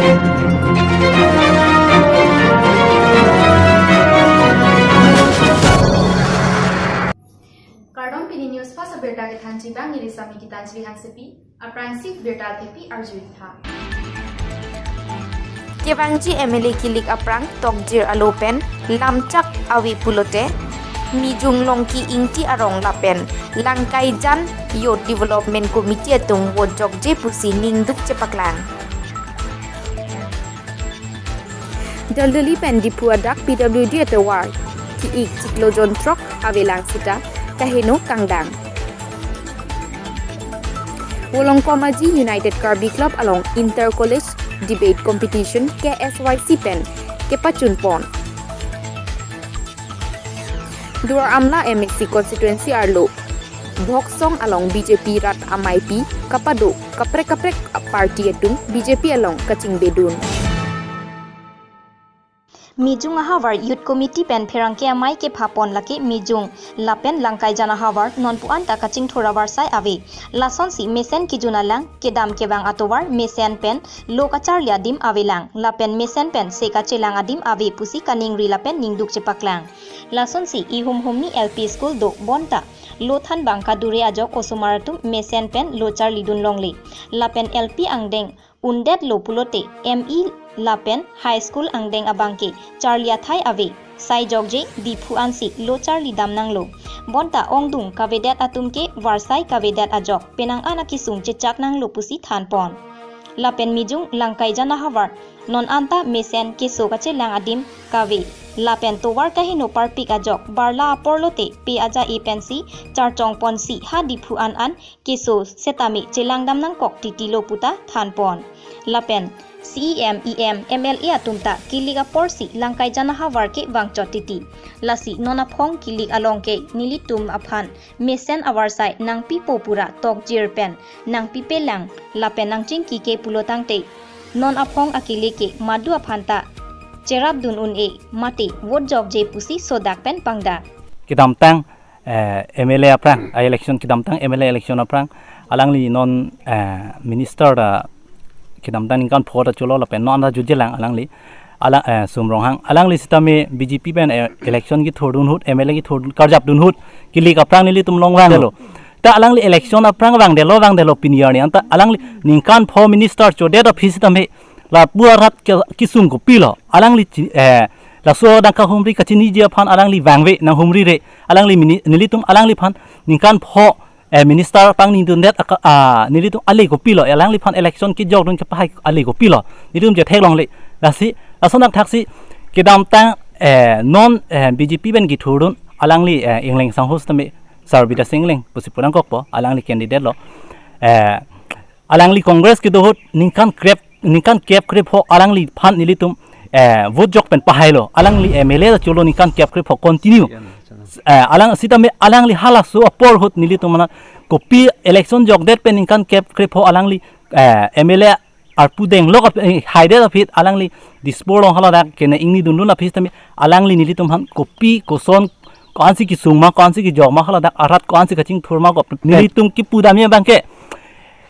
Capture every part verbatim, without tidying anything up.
Kardom, pini news first abirta kethanji abang neli Sami Gitanjali Hansepi. Aphrangsi birta thepi arju-ik tha. Kevangji M L A kilik aphrang tokjir alo pen lamchak ave pulote Mijung Longki Ingti arong lapen Langkaijan Youth Development Committee atum vote jokje pusi ningduk chepaklang. Daldali pen Diphu adak P W D atovar ki-ik chiklo jonthrok avelang sita kaheno kangdang. Volongkom Aji United Karbi Club along Inter College Debate Competition K S Y C pen kepachunpon. Duar Amla M A C constituency arlo Bhoksong along B J P rat ameipi kapado kaprek kaprek party atum B J P along kachingbedun. Mijung ahavar Youth Committee pen pherangke amei kephapon lake Mijung lapen Langkaijan ahavar nonpu anta kachingthur avarsai ave. Lasonsi mesen kijun alang kedam kevang atovar mesen pen lo kacharli adim avelang lapen mesen pen se kachelang adim ave pusi kaningri lapen ningduk chepaklang. Lasonsi ihum humni L P school do bonta lo thanbang kadure ajok osomar atum mesen pen lo charlidun longle. Lapen L P angdeng undetlo pulote M E lapen high school angdeng abangke charli athai ave. Sai jokje Diphu ansi lo charlidam nanglo. Bonta ongdung kavedet atumke varsai kavedet ajok penang an akisung chechak nanglo pusi thanpon. Lapen Mijung Langkaijan ahavar non anta mesen keso kachelang adim kave. Lapen tovar kaheno parpik ajok barla apor lote pe aja-e pensi charchongponsi ha Diphu an an keso setame chelangdam nangkok titilo puta thanpon. Lapen C E M, E M, M L A atum ta kilik aporsi Langkaijan ahavar ke vangchot titi. Lasi non aphong kilik along ke nelitum aphan mesen avarsai nangpipo pura tokjir pen nangpipelang lapen nangchingki ke pulo tangte non aphong akilik ke madu aphan ta cherapdun un-e mate vote jokje pusi sodak pen pangdak. Kedamtang eh, M L A aphrang, ah, election kedamtang M L A election aphrang, alangli non, eh, minister ta kedamtang ningkan pho ta cholo lapen non ta jutjelang alangli, alang, eh, Sum Ronghang, alangli sitame B J P pen, eh, election kethurdun ahut, M L A kethurdun, karjapdun ahut, kilik aphrang nelitum along vanglo. Ta alangli election aphrang vangdetlo, vangdetlo pini arni anta alangli ningkan pho minister chodet aphi sitame lapu arat ke, kisung kopilo, alangli chi-, eh, laso adang kahumri kachiniji aphan alangli vangve nanghumrire, alangli mini-, nelitum alangliphan ningkan pho, eh, minister pangnidundet aka, ah, nelitum ale kopilo, alangliphan election kejokdun kepahai ale kopilo, nelitum chetheklongle. Lasi, lason thakthaksi kedamtang, eh, non, eh, B J P pen kethurdun alangli, eh, Engleng sangho sitame Sarbida Sing Engleng pusi pu nangkokpo, alangli candidate lo. Eh, alangli Congress kedo ahut ningkan krep, ningkan kep krepho alangliphan nelitum, eh, vote jok pen pahailo. Alangli M L A ta cholo ningkan kep krepho continue. Eh, alang sitame alangli halaso apor ahut nelitum mana kopi election jokdet pen ningkan kep krepho alangli, eh, M L A arpu denglok ap-, eh, haidet aphi alangli Dispur along haladak kene ingnidunlun aphi sitame alangli nelitum aphan kopi koson ko-ansi kesung ma, ko-ansi kejok ma, haladak arat ko-ansi kachingthur ma, ko nelitum kipudam abangke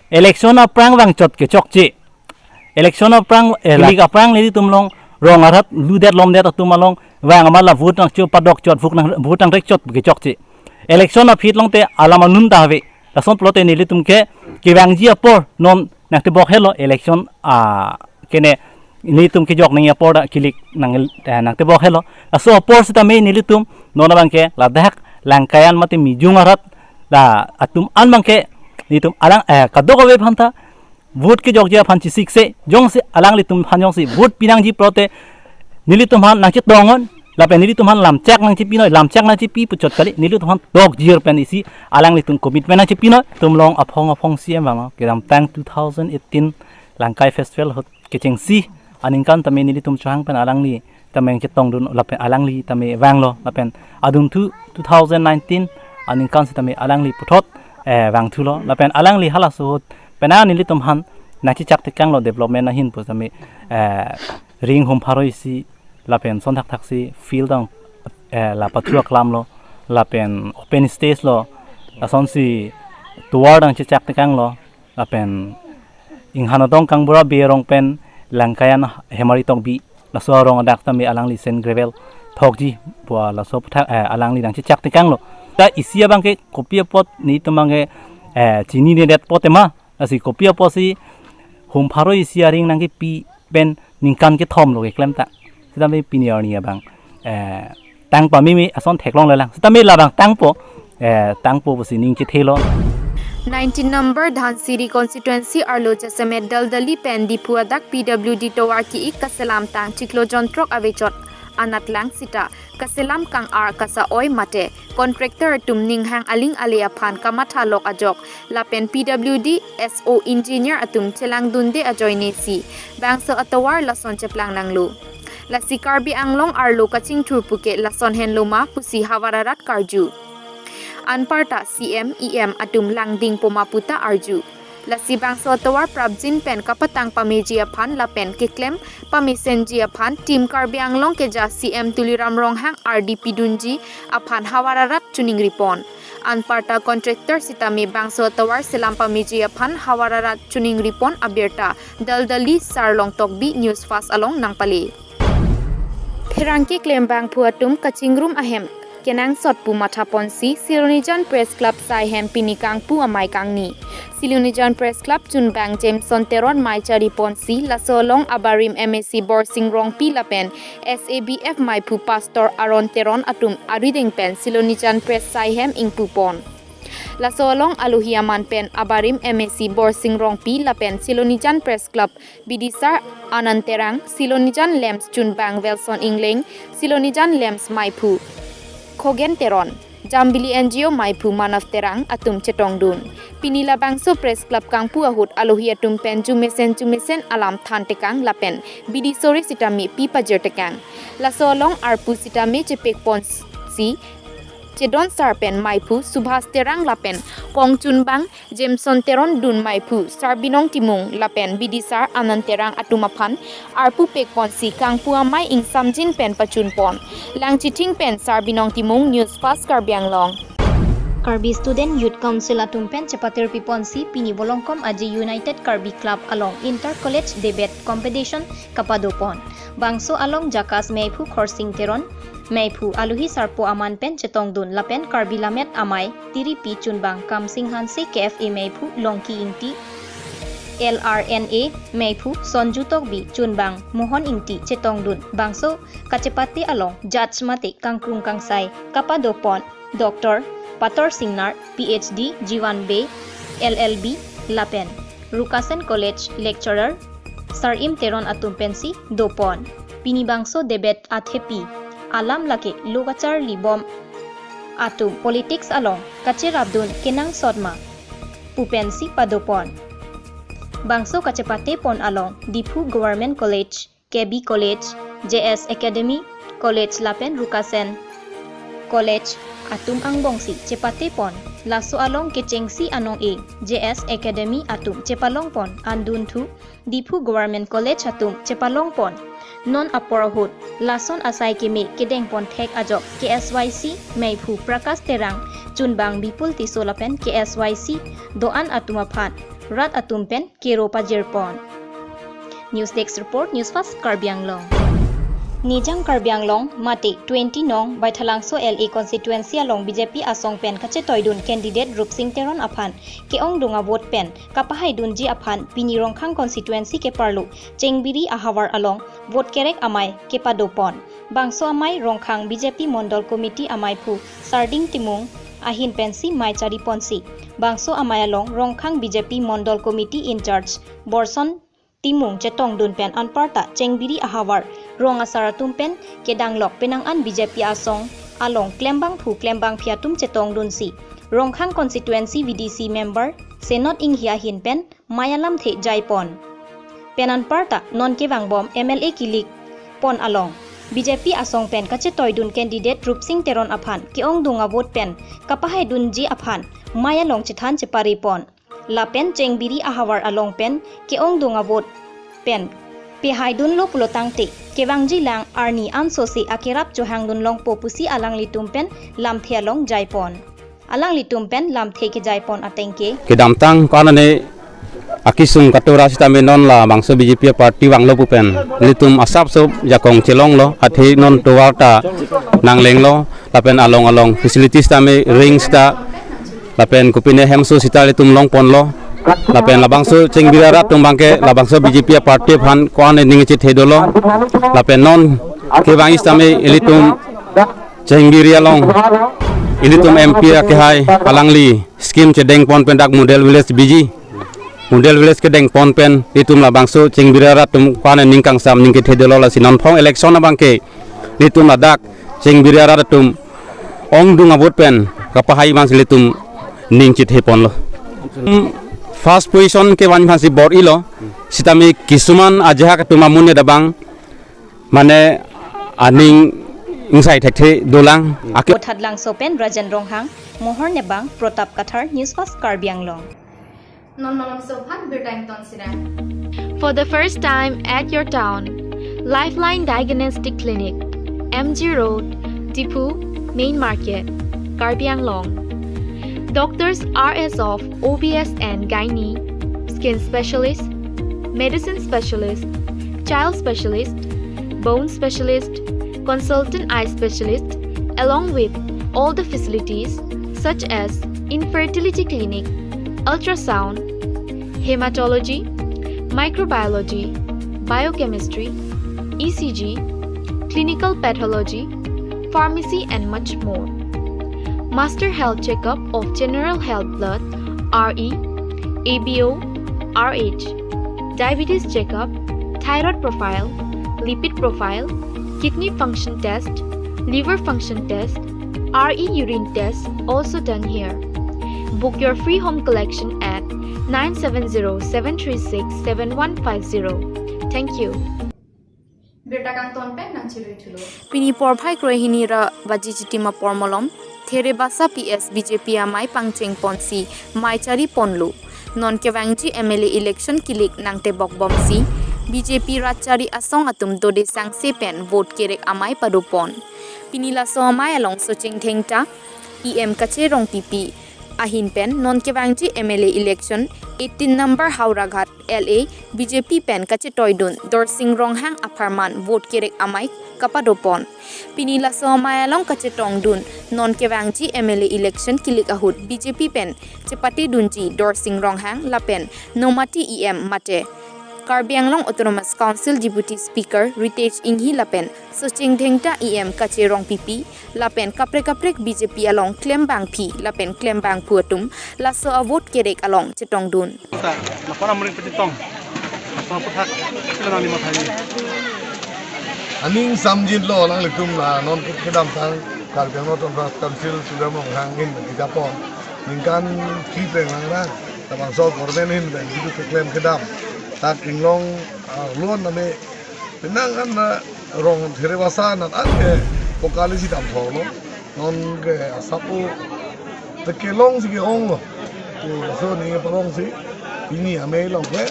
election aphrang vangchot kechokche. Election aphrang, eh, kilik aphrang nelitum along rong arat ludet lomdet atum along vang amat la vote nangcho padokchot, vote nang, vote nangrekchot kechokche. Election aphi longte alam anun ta ave. Lason pulote nelitum ke kevangji apor non nangtebok helo election, ah, kene nelitum kejok nangji apor ta kilik nang, eh, nangtebok helo. Laso apor sitame nelitum non abangke ladak Langkaijan mate Mijung arat ta atum an abangke nelitum alang, eh, kadokave aphan ta vote kejokji aphan chesikse, jongsi alanglitum aphan jongsi vote pinangji pulote nelitum aphan nangchetong-on, lapen nelitum aphan lamchak nangchepinoi, lamchak nangchepi puchot kali, nelitum aphan tokjir pen isi alanglitum commitment nangchepinoi. Tum along aphong aphong C M vang kedamtang two thousand eighteen Langkai Festival ahut kechengsi aningkan tame nelitum chohang pen alangli tame chetongdun lapen alangli tame vanglo lapen adunthu two thousand nineteen aningkan sitame alangli puthot, eh, vangthulo lapen alangli halaso ahut penang nelitum aphan nangchechak tekanglo development ahin pu tame, eh, ring hum pharo isi lapen son thakthaksi field tang, eh, la pathu aklamlo lapen open stage lo lasonsi tovar tang chechak tekanglo. Lapen inghan adong kangbura berong pen Langkaian Hemari Tokbi, laso arong adak tame alangli sand gravel thokji pu laso aputhak, eh, alangli nangchechak tekanglo. Ta isi abang ke kopi apot netum abang ke, eh, chininedet apot tema, lasi kopi apotsi hum pharo isi aring nangkepi pen ningkan kethom lo keklem ta. Sitame pini arni abang, eh, tang pameme ason theklonglelang. Sitame labang tangpo, eh, tangpo pusi ning chethelo. Nineteen number Dhansiri constituency arlo jasemet Daldali pen Diphu adak P W D tovar ki-ik kaselam tang chiklo jonthrok avechot anatlang sita kaselam kang-ar kasa-oi mate contractor atum ninghang aling ale aphan kamatha lok ajok lapen P W D S O engineer atum chelangdunde ajoine si bangso atovar lason cheplang nanglo. Lasi Karbi Anglong arlo kachingthur puke lason henlo ma pusi havar arat karju. Anparta C M, E M atum langding poma puta arju. Lasi bangso atovar prapjin pen kapatang pameji aphan lapen keklem pamesenji aphan Team Karbi Anglong keja C M Tuliram Ronghang ardi pidunji aphan havar arat chuningripon. Anparta contractor sitame bangso atovar selam pameji aphan havar arat chuningripon abirta Daldali Sarlong Tokbi News Fast along nangpale. Pherangke klembangphu atum kachingrum ahem kenangsot pu mathaponsi Silonijan Press Club saihem pini kangpu amei kangni. Silonijan Press Club chunbang Jameson Teron mei chariponsi laso along abarim M A C Borsing Rongpi lapen S A B F meiphu Pastor Aaron Teron atum arideng pen Silonijan Press saihem ingpupon. Laso along alohi aman pen abarim M A C Borsing Rongpi lapen Silonijan Press Club bidisar Anand Terang, Silonijan Lamps chunbang Welson Ingleng, Silonijan Lamps meiphu Khogen Teron, Jambili N G O meiphu Manav Terang atum chetongdun. Pini labangso Press Club kangpu ahut alohi atum pen jumesen jumesen alam than tekang lapen bidi sore sitame pi pajir tekang. Laso along arpu sitame chepekponsi chedon sar pen meiphu Subhas Terang lapen kongchunbang Jameson Teron dun meiphu Sarbinong Timung lapen bidisar Anand Terang atum aphan arpu pekponsi kangpu amei ingsamjin pen pachunpon. Langchithing pen Sarbinong Timung, News Fast Karbi Anglong. Karbi Student Youth Council atum pen chepatir piponsi pini Bolongkom Aji United Karbi Club along Inter College Debate Competition kapadopon. Bangso along Jakas meiphu Khorsing Teron, meiphu alohi sarpo aman pen chetongdun lapen Karbi Lammet Amei Tiripi chunbang Kamsing Hanse, K F A meiphu Longki Ingti, L R N A meiphu Sonju Tokbi chunbang Mohon Ingti chetongdun. Bangso kachepate along judge mate kangkrung kangsai kapadopon Doctor Pator Singnar, P H D, Jiwan Bey, L L B, lapen Rukasen College lecturer Sarim Teron atum pensi dopon. Pini bangso debate athepi alam lake lo kacharlibom atum politics along kacherapdun kenangsot ma pu pensi padopon. Bangso kachepatepon along Diphu Government College, K B College, J S Academy College lapen Rukasen College atum angbongsi chepatepon. Laso along kechengsi anong-e J S Academy atum chepalongpon, andunthu Diphu Government College atum chepalongpon. Non apor ahut lason asai keme kedengpon thek ajok K S Y C meiphu Prakash Terang chunbang Bipul Tisso lapen K S Y C do-an atum aphan rat atum pen kero pajirpon. News Desk Report, News Fast Karbi Anglong. Nijang Karbi Anglong mate twenty nong Baithalangso L A constituency along B J P asong pen kachetoidun candidate Rupsing Teron aphan ke-ongdung avote pen kapahaidunji aphan pini Rongkhang constituency keparlo Chengbiri ahavar along vote kerek amei kepadopon. Bangso amei Rongkhang B J P Mondol Committee ameiphu Sarding Timung ahin pensi mei chariponsi. Bangso amei along Rongkhang B J P Mondol Committee in-charge Borson Timung chetongdun pen anparta Chengbiri ahavar rong asar atum pen kedanglok penang an B J P asong along klembangphu klembangphi atum chetongdunsi Rongkhang constituency V D C member Senot Inghi ahin pen mei alamthe jaipon. Pen anparta non kevangbom M L A kilikpon along B J P asong pen kachetoidun candidate Rupsing Teron aphan ke-ongdung avote pen kapahaidunji aphan mei along chethan cheparipon. Lapen Chengbiri ahavar along pen ke-ongdung avote pen pahaidunlo pulotangte kevangjilang arni ansose akerap chohangdun longpo pusi alanglitum pen lamthe along jaipon. Alanglitum pen lamthe kejaipon ateng ke. Kedamtang ko-an ane Akisung katora sitame non labangso B J P party vanglo pu pen ilitum asapso jakong chelonglo, athe non tovar ta nanglenglo, lapen along along facilities tame rings ta, lapen kopine hemso sita ilitum longponlo, lapen labangso Chengbiri arat atum abangke labangso B J P party aphan ko-an aning chethedolo, lapen non kevang sitame ilitum Chengbiri along ilitum M P akehai alangli scheme chedengpon pen dak model village B G, model village kedengpon pen ilitum labangso Chengbiri arat atum ko-an aning kangsam aning kethedolo, lasi nonphong election abangke ilitum ladak Chengbiri arat atum ongdung avote pen kapahai abang si ilitum ning chetheponlo. Hmm, first position kevan aphansi bor-ilo, sitame kisuman ajahak atum amonit abang mane aning ingsai thekthe dolang. Aki- Vothatlangso pen Rajan Ronghang, Mohor Nebang, Protap Kathar, News Fast Karbi Anglong. Non malomso aphan birta ington sirang. For the first time at your town, Lifeline Diagnostic Clinic, M G Road, Diphu, Main Market, Karbi Anglong. Doctors are as of O B S and Gynae, Skin Specialist, Medicine Specialist, Child Specialist, Bone Specialist, Consultant Eye Specialist, along with all the facilities such as Infertility Clinic, Ultrasound, Hematology, Microbiology, Biochemistry, E C G, Clinical Pathology, Pharmacy and much more. Master health checkup of general health blood, R E, A B O, R H, diabetes checkup, thyroid profile, lipid profile, kidney function test, liver function test, R E urine test also done here. Book your free home collection at nine seven zero seven three six seven one five zero. Thank you. Birta kangton pen nangchirui thulo. Pini porphai kroi hini ra baji chitim apor malom, Therebasa P S B J P amei pangchengponsi mei chariponlo. Non kevangji M L A election kilik nangtebok bomsi B J P rat chari asong atum dode sangse pen vote kerek amei padopon. Pini laso amei along Socheng Dhengta, E M Kache Rongpipi ahin pen non kevangji M L A election eighteen number Howraghat L A B J P pen kachetoidun Dorsing Ronghang apharman vote kerek amei kapadopon. Pini laso amei along kachetongdun non kevangji M L A election kilik ahut B J P pen chepatedunji Dorsing Ronghang lapen Nomati E M mate Karbi Anglong Autonomous Council Deputy Speaker Ritesh Enghee lapen Socheng Dhengta, E M Kache Rongpipi lapen kaprek kaprek B J P along klembangpi lapen klembangphu atum laso avote kerek along chetongdun. Ta, lapu-an amring pachetong. Lapu-an aphuthak, sila nangli mathani. Aning samjinlo alanglitum la non ke kedamtang Karbi Anglong Autonomous Council Tuliram Ronghang ahin pen kejapon. Ningkan phli peng langrang. Labangso government ahin pen kedo keklem kedam. Dak inglong, ah, lon name penang an na rong Therebasa nat an ke pokali si damthorlo. Non ke asap o tekelong si ke-onglo. To so ni palong si pini amei along ke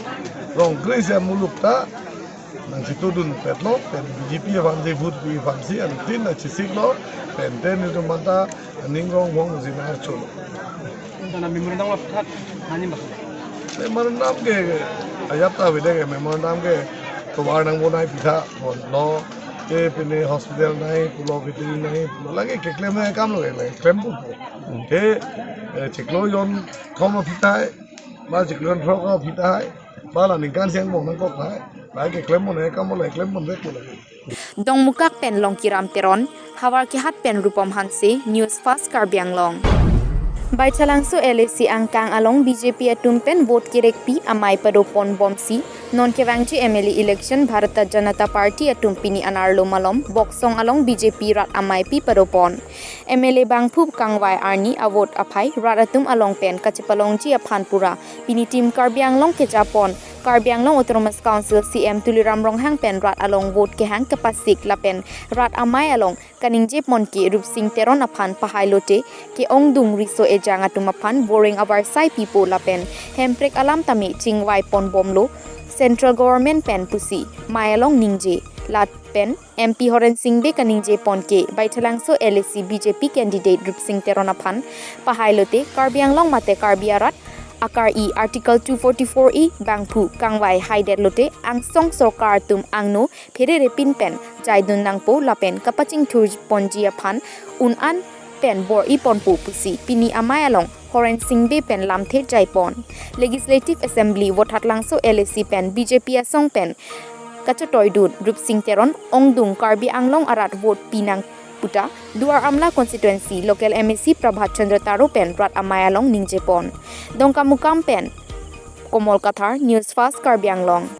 rong kre-isi amuluk ta nangchetongdunpetlo, pen B J P aphan si vote pi aphan si antin nangchesiklo, pen ten itu mata aning rong bong si nangcholo. Tana memorandum aphuthak nangli ma? Memorandum ke ajat ta avedet ke, memorandum ke tovar nangbonai pitha lo, te pine hospital nai pulo, veterinary nai pulo, lake keklem nangji akamlo, keklem pu. Ke, eh, chiklo jonthom aphi tahai, ma chiklo jonthrok aphi tahai, ma la ningkan isi angbong nangkok tahai, lake keklem nangji akamlo, keklem nangji akamlo. Dongmukak pen Longkiram Teron, Howraghat pen Rupom Hanse, News Fast Karbi Anglong. Baithalangso L A C angkang along B J P atum pen vote kerekpi amei padopon bomsi non kevangji M L A election Bharatiya Janata Party atum pini anerlo malom Boksong along B J P rat ameipi padopon. M L A bangphu kangvai arni avote aphai rat atum along pen kachepalongji aphan pura pini Team Karbi Anglong kejapon Karbi Anglong Autonomous Council C M Tuliram Ronghang pen rat along vote kehang kepasik lapen rat amei along kaningjeponke Rupsing Teron aphan pahailote ke-ongdung riso ejang atum aphan boreng avarsai pipo lapen hemprek alam tame chingvaipon bomlo central government pen pusi mei along ningje. Lapen M P Horen Sing Bey kaningjeponke Baithalangso L A C B J P candidate Rupsing Teron aphan pahailote Karbi Anglong mate Karbi arat akar-i Article two forty-four A bangphu kangvai haidet lote angsong sorkar atum angno pherere pin pen jaidun nangpo lapen kapachingthur ponji aphan un-an pen bor-i ponpo pusi pini amei along Horensing Bey pen lamthe jaipon. Legislative Assembly Vothatlangso L A C pen B J P asong pen kachetoidun Rupsing Teron ongdung Karbi Anglong arat vote pinang puta Duar Amla constituency local M A C Prabhat Chandra Taro pen rat amei along ningjepon. Dongkamukam pen Komol Kathar, News Fast Karbi Anglong.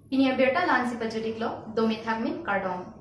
Pini abirta la-ansi pajut-iklo, dome thakme, kardom.